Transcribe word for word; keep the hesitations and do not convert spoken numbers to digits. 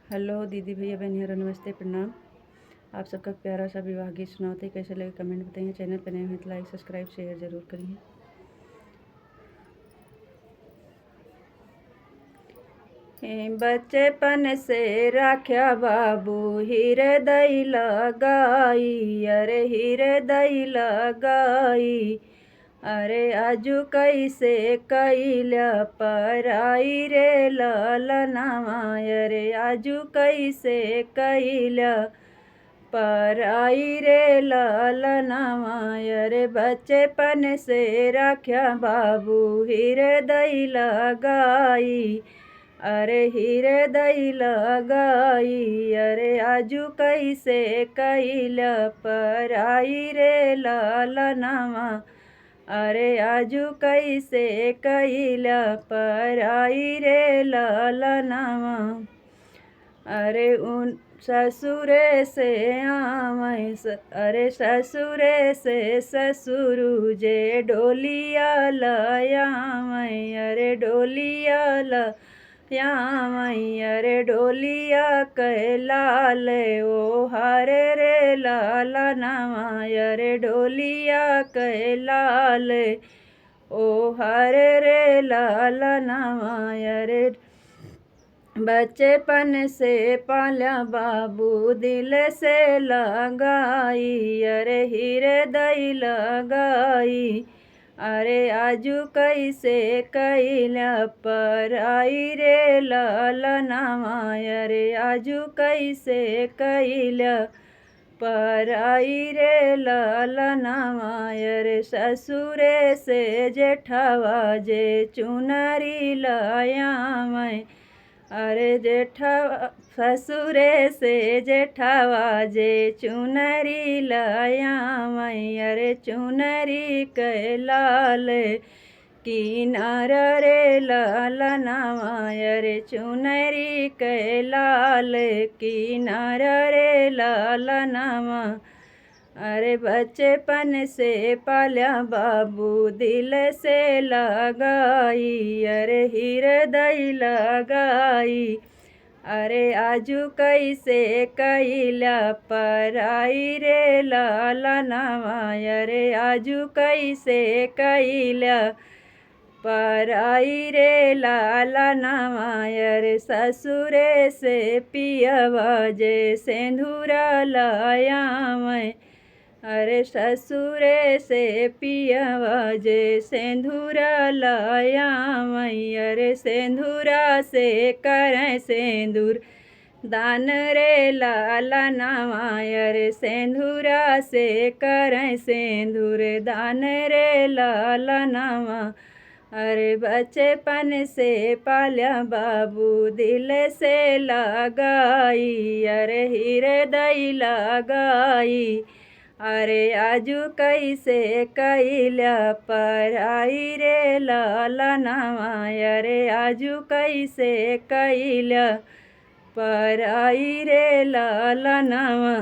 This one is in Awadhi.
हेलो दीदी भैया बहन, हेरो नमस्ते प्रणाम। आप सबका प्यारा सा विवाह गीत सुनावत है, कैसे लगे comment बताइए। Channel पे नए हैं तो like subscribe share जरूर करिए। ए बचपन से राख्या बाबू हिरदई लगाई, अरे हिरदई लगाई। अरे आजु कैसे कैल्या पराई रे ललनवा, अरे आजु कैसे कैल्या पराई रे ललनवा। अरे बचपन से राख्या बाबू हिरदई लगाई, अरे हिरदई लगाई। अरे आजु कैसे कैल्या पराई रे ललनवा, अरे आजु कैसे कैल्या पराई रे ललनवा। अरे उन ससुरे से आवै स-, अरे ससुरे से ससुरु जे डोलिया लयावै, अरे डोलिया लयावै, अरे डोलिया कै लाल ओ हरे रे ललनवा, अरे डोलिया कै लाल ओ हरे रे ललनवा। अरे बचपन से पाल्या बाबू दिल से लगाई, अरे हिरदई लगाई। अरे आजु कैसे कैल्या पराई रे ललनवा, अरे आजु कैसे कैल्या पराई रे ललनवा। अरे ससुरे से जेठवा जे चुनरी लयावै, अरे जेठवा ससुरे से जेठवा जे चुनरी लयावै, अरे चुनरी कै लाल किनारा रे ललनवा, अरे चुनरी कै लाल किनारा रे ललनवा। अरे बचपन से पाल्या बाबू दिल से लगाई, अरे हिरदई लगाई। अरे आजु कैसे कैल्या पराई रे ललनवा, अरे आजु कैसे कैल्या पराई रे ललनवा। अरे ससुरे से पियवा जे सेंधुरा लयावै, अरे ससुरे से पियवा जे सेंधुरा लयावै, अरे सेंधुरा से करै सेंधुर दान रे ललनवा, अरे सेंधुरा से करै सेंधुर दान रे ललनवा। अरे बचपन से पाल्या बाबू दिल से लगाई, अरे हिरदई लगाई। अरे आजु कैसे कैल्या पराई रे ललनवा, अरे आजु कैसे कैल्या पराई रे ललनवा।